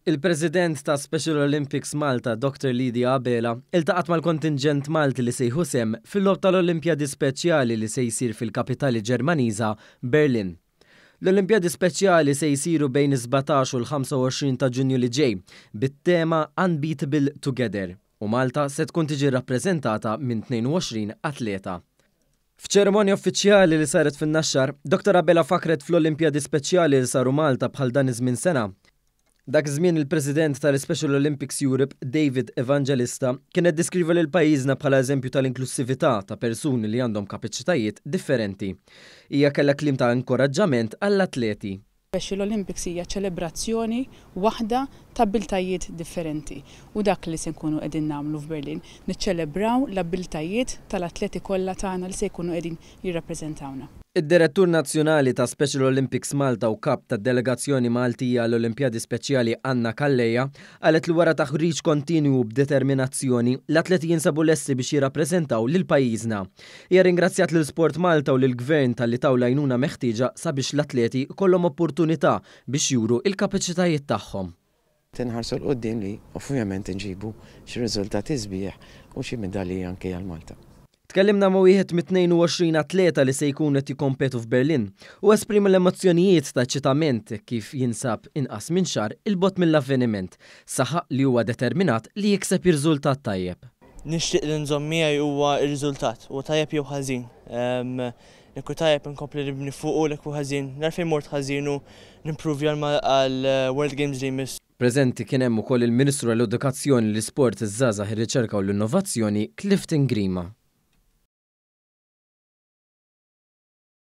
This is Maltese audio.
Il-President ta' Special Olympics Malta, Dr Lydia Abela, iltaqgħet mal-kontinġent Malti li se jieħu sehem fil-Logħob tal-Olimpjadi Speċjali li se jsir fil-kapitali Ġermaniża, Berlin. L-Olimpjadi Speċjali se jsiru bejn is-17 u l-25 ta' Ġunju li ġej, bit-tema Unbeatable Together, u Malta se tkun tiġi rrappreżentata minn 22 atleta. F'ċerimonja uffiċjali li saret fin-Naxxar, Dottor Abela fakkret fl-Olimpjadi Speċjali li saru Malta bħal dan iż-żmien sena. Dak iż-żmien il-President tal-Special Olympics Europe, David Evangelista, kien iddeskriva lil pajjiżna bħala eżempju tal-inklussività ta' persuni li għandhom kapaċitajiet differenti. Hija kellha kliem ta' inkoraġġament għall-atleti. Special Olympics hija ċelebrazzjoni waħda ta' abbiltajiet differenti u dak li se nkunu qegħdin nagħmlu f'Berlin, niċċelebraw l-abbiltajiet tal-atleti kollha tagħna li se jkunu qegħdin jirrappreżentawna. Id-Direttur Nazzjonali ta' Special Olympics Malta u Kap tad-Delegazzjoni Maltija għall-Olimpjadi Speċjali Anna Calleja qalet li wara taħriġ kontinwu u b'determinazzjoni, l-atleti jinsabu lesti biex jirrappreżentaw lil pajjiżna. Hija rringrazzjat lil Sport Malta u lill-Gvern talli taw l-għajnuna meħtieġa sabiex l-atleti jkollhom opportunità biex juru l-kapaċitajiet tagħhom. Inħarsu 'l quddiem li ovvjament inġibu xi riżultati sbieħ u xi midalji anki għal Malta. Tkellimna ma' wieħed mit-22 atleta li se jkunu qed jikkompetu f'Berlin u esprima l-emozzjonijiet ta' eċitament hekk kif jinsab inqas minn xahar 'il bogħod mill-avveniment. Saħaq li huwa determinat li jikseb irżultat tajjeb. Nixtieq li nżomm miegħi huwa r-riżultat, huwa tajjeb jew ħażin. Jekk hu tajjeb inkompli nibni fuqu, jekk hu ħażin, nhar fejn mort ħażin u nimpruvja għall-World Games li jmiss. Preżenti kien hemm ukoll il-Ministru għall-Edukazzjoni, l-Isport, iż-Żgħażagħ, ir-Riċerka u l-Innovazzjoni, Clifton Grima.